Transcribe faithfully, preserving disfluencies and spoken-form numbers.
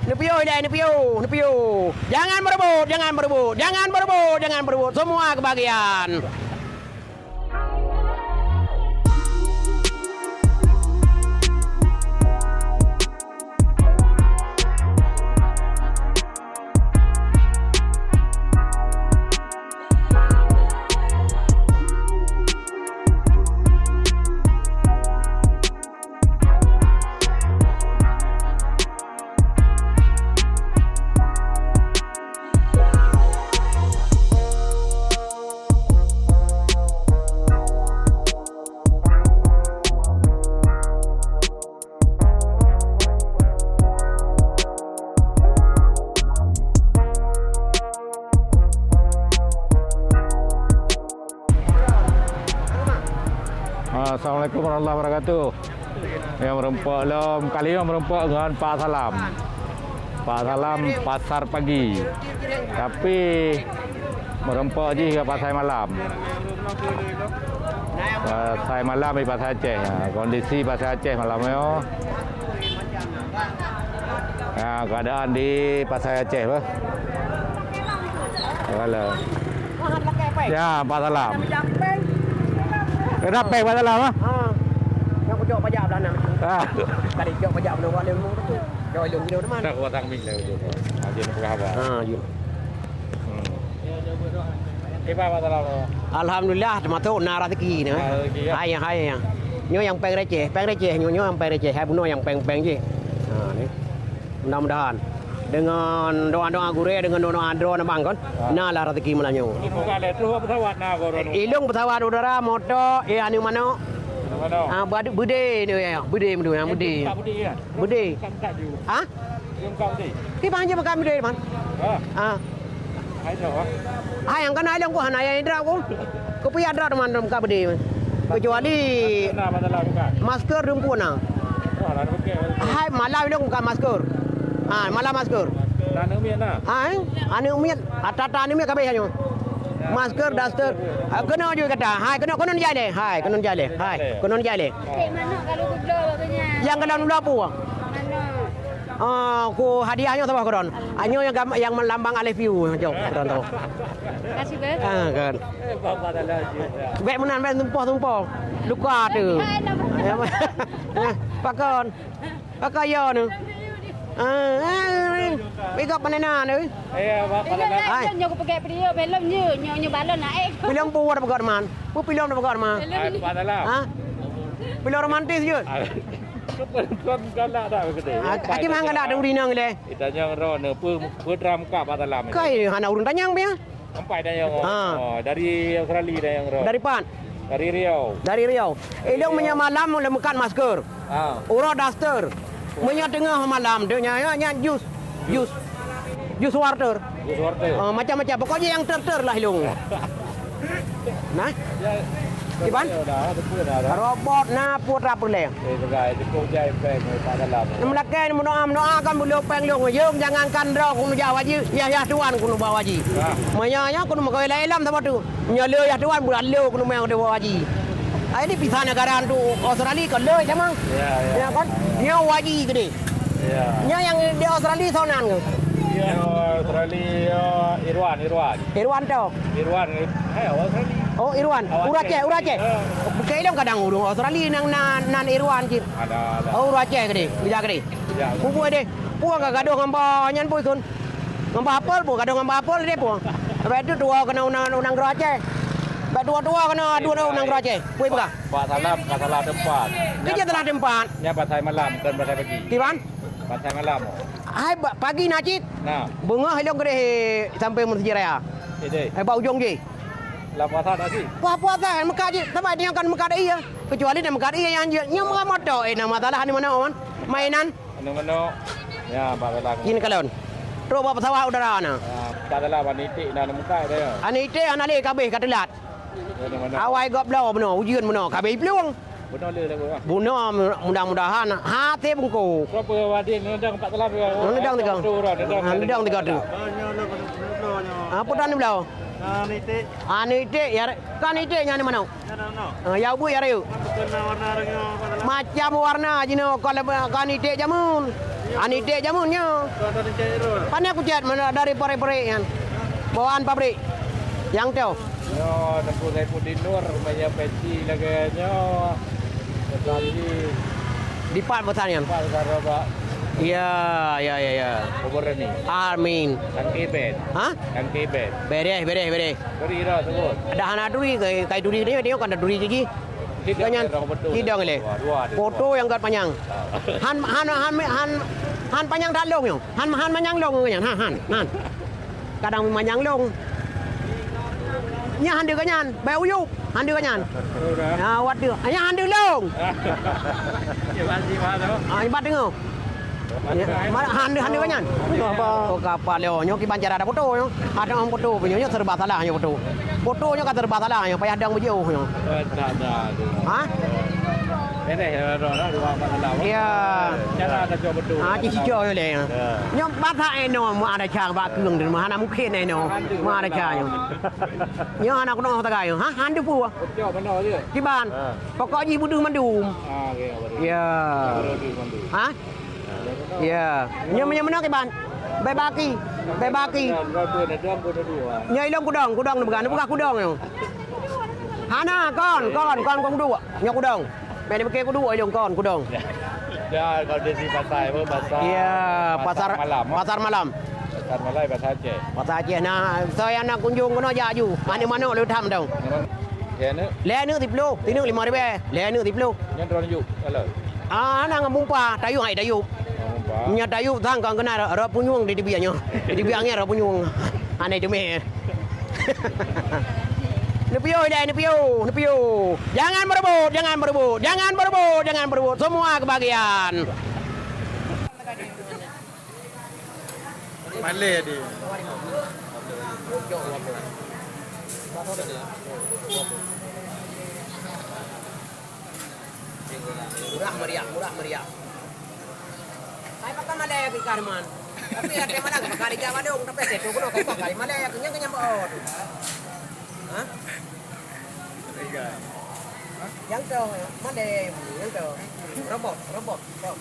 Neupiôh ilèe, neupiôh, neupiôh. Jangan berebut, jangan berebut, jangan berebut, jangan berebut. Semua kebahagiaan. Assalamualaikum warahmatullahi wabarakatuh. Nyang meureumpok lom, kali nyoe meureumpok ngon Pak Salam. Pak Salam pasar pagi. Tapi meureumpok jih ka pasai malam. Pasai malam di Pasai Aceh. Ha, kondisi Pasai Aceh malam nyoe. Ha, keadaan di Pasai Aceh bah. Halo. Ya, Pak Salam. Kena pek Pak Salam ah. Ha. Nak kujok pajak belah na. Ah. Tadi jok pajak belah wali ilmu tu. Jok ilmu tu teman. Dah kuat tang mik dah tu. Aja nak peugah haba. Ha, ya. Hmm. Kiban Pak Salam? Alhamdulillah, teumasok na raseuki nyoe. Na raseuki, ya? Hai, hai, ya. Nyoe nyang péng receh, péng receh nyoe, nyoe nyang péng receh. Hai bunoe nyang péng-péng jih. Ha, ni. Mudah-mudahan deungon doa-doa gurée, deungon doa-doa droeneuh bang kon, ha, na lah raseuki malam nyoe. Ilong pesawat na goro. Ilong pesawat udara, moto, eh, anu manok. Anu manok. Ah, badu-, beudé ni ya, beudé meudui, ah, beudé. Beudé, ya? Beudé. Bukan, bukan, ju. Ha? Kiban je makan beudé, man. Ha. Ha. Hai, nyang kana ilong ku hana nyang idrak ku. Kupiyak drak teman muka beudé. Kecuali masker dumpeue na. Hai, malam ilong buka masker. Ha, malam masker. Hai, aneuk miet. Ata-ata aneuk miet kabeh nyoe. Masker, daster. Ha, keunoe ju kata. Hai, keunoe, keunoe jai lé. Hai, keunoe jai lé. Hai, keunoe jai lé. Cek manok kalau geubloe bak keunya. Nyang keunoe bloe peue? Manok. Ah, ku hadiah nyoe saboh keudroe. Ah, nyoe nyang gam-, nyang lambang I love you, jok keudroe tu. Kasih, Beb. Ah, kan. Bèk meunan, bèk tumpôh-tumpôh. Luka tu. Hai, nama? Pakon? Pakon yo ni? Ah, ah, ah. Bigop mana na tu? Iya, Pak. Hai. Nyoe kupeugah video, belum nyoe, nyoe, nyoe balon naik. Pilon puwat peugah man. Pu pilon peugah man. Belum. Hai, Pak Salam. Ha? Pilon romantis je. Bukan galak dah begitu. Ah, aki mah galak dah ureueng inong lé. Ditanyong droeneuh, peu, peu tram ka Pak Salam? Kai hana ureueng tanyong pian. Sampai tanyong. Ha. Oh, dari Australia tanyong droeneuh. Dari pat? Dari Riau. Dari Riau. Ilong meunyoe malam lé meukat masker. Ha. Uroe daster. Meunyoe teungoh malam, donya nyan jus. Jus. Jus water. Jus water. Ah, macam-macam. Pokoknya yang ter-ter lah ilong. Nah. Ya. Kiban? Ya, dah, betul dah, dah. Robot na putra peureulèe. Eh, peugah, cukup jai pèng, eh, Pak Salam. Meulakèe meudoa, meudoa kan buleue pèng lôn. Yong, jangankan droe keuneuk jak haji, yah, yah tuan keuneuk ba haji. Ya. Meunyoe nyoe keuneuk meukawen lam-lam saboh tu. Nyoe le yah tuan bulan le keuneuk meukawen haji. Ai di pisah negara tu Australia ka le jamang. Ya, ya. Ya kan? Nyoe haji gede. Ya. Nyoe nyang di Australia soe nan ke? Ya, Australia, Irwan, Irwan. Irwan to. Irwan, eh, Australia. Oh, Irwan. Awak Uraceh, Aceh. Uraceh. Ya. Bukan ilong kadang ureueng Australia nang nan, nan Irwan cit. Ada, ada. Oh, Uraceh gede. Bijak gede. Bijak. Bubuk deh. Puang ka gadoh ngon ba nyan pun ikun. Ngon ba Apel pun, gadoh ngon ba Apel deh pun. Lepas tu tuwo keunoe unang, unang Uraceh. Lepas tuwo-tuwo keunoe adu unang Uraceh. Pui peugah. Pak Salam ka salah tempat. Kerja salah tempat. Nyan pasai malam, bukan pasai pagi. Kiban? Pasai malam. Hai, ba-, pagi na cit. Nah. Beungoh ilong keudeh sampai Meuseujid Raya. Eh, deh. Eh, bak ujong jih. Lam puasa tak sih? Puasa, puasa, meukat jih. Saban nyoe kan meukat ie. Kecuali na meukat ie nyang jeuet. Nyoe meukat moto, eh, na masalah ni mana, Wan? Mainan. Anu mano? Ya, Pak Salam. Jin kalon. Trok bak pesawat udara na. Ya, Pak Salam, aneuk iték na meukat dah, ya. Aneuk iték hana lé kabeh ka teulat. Ya, anu mano? Awai gob bloe bunoe, ujeuen bunoe, kabeh iplueng. Bunoe le lagu, ha? Bunoe mu-, mudah-mudahan hati bungkôk. Berapa wadih nendang Pak Salam ya? Nendang tiga. Betul, orang nendang. Ha, nendang tiga tu. Apa dah ni bloe? Nah, ni tik. Aneuk iték, ya, kan iték nyan ni mano? Ah, ya, bu, ya, rayu. Macam warna jinoe, kalau bukan iték jameun. Ani dek jameun nyoe. Pane kucet mana dari pabrik-pabrik nyan. Bawaan pabrik. Yang tu. Yo, Teungku Saifuddin Nur, maya peci lagèe nyoe. Tetapi dipat pesan nyan. Pak Saraba. Ya, ya, ya, ya. Kubur ni. Amin. Tangke bed. Ha? Tangke bed. Beres, beres, beres. Beri dah sebut. Ada hana duri ke? Kai duri dia, dia kan ada duri gigi. Tidak, Ganyan, orang betul. Tidak leh. Dua, dua, dua. Foto yang kat panyang. Han, han, han, han, han panyang that long nyoe. Han, han manyang long nyan. Han, han, han. Kadang manyang long. Nya han deuh ganyan. Baik uyup. Han deuh ganyan. Udah. Ya, wat deuh. Nya han deuh long. Ya, pasti, Pak, tu. Ah, ibat dengar. Ya, ma-, han deuh, han deuh ganyan. Oh, kapal yo. Nyoe kiban cara ada foto nyoe. Ada orang foto punya nyoe serba salah nyoe foto. Foto nyoe ka serba salah nyoe, payah dang beujiôh nyoe. Eh, dah, dah, dah. Ha? Ini ya, dah, dah, dua masalah. Ya. Cara ada cuba betul. Ah, ci cicok nyoe leh. Ya. Nyoe basa eno mu ada cara bak keung tu, mana mungkin eno. Mu ada cara nyoe. Nyoe anak kuno tagai. Ha, han deuh pu. Cuba mana dia? Kiban. Ha. Pokok jih budeuh mandum. Ah, ya, betul. Ya. Betul, betul. Ha? Ya. Nyoe meunyoe meunoe kiban. Bèk baki. Bèk baki. Nyoe ilong kudong, kudong neupeugah, neupeugah kudong nyoe. Hana, kon, kon, kon, kon kuduek. Nyoe kudong. Bèk neupiké kuduek ilong kon, kudong. Ya, kalau di sini pasar apa? Pasar, ya, pasar, pasar malam, ha? Pasar malam. Pasar malam, pasar Aceh. Pasar Aceh. Nah, saya nak kunjung kena jak aju. Aneuk manok le tham dong. Ya, nak? Lhèe aneuk siplôh, sineuk limong ribèe. Lhèe aneuk siplôh. Nyan droeneuh yub, kalau? Ah, hana ngon bumpa, tayub hai tayub. Oh, bumpa. Nyan tayub sang kon keunan rot punyueng di teubiet nyoe. Di teubiet angèn rot punyueng. Hana teumé. Neupiôh ilèe, neupiôh, neupiôh. Jangan berebut, jangan berebut, jangan berebut, jangan berebut. Semua kebahagiaan. Malèe deh. Murah meriah, murah meriah. Kai pakai malèe ke Karman. Tapi ada malam pakai di Jawa dong, tapi saya tu kena kai pakai malèe ke nyang kenyang bawa tu. Ha? Tiga. Yang tu, malèe, yang tu. Robot, robot. Kau.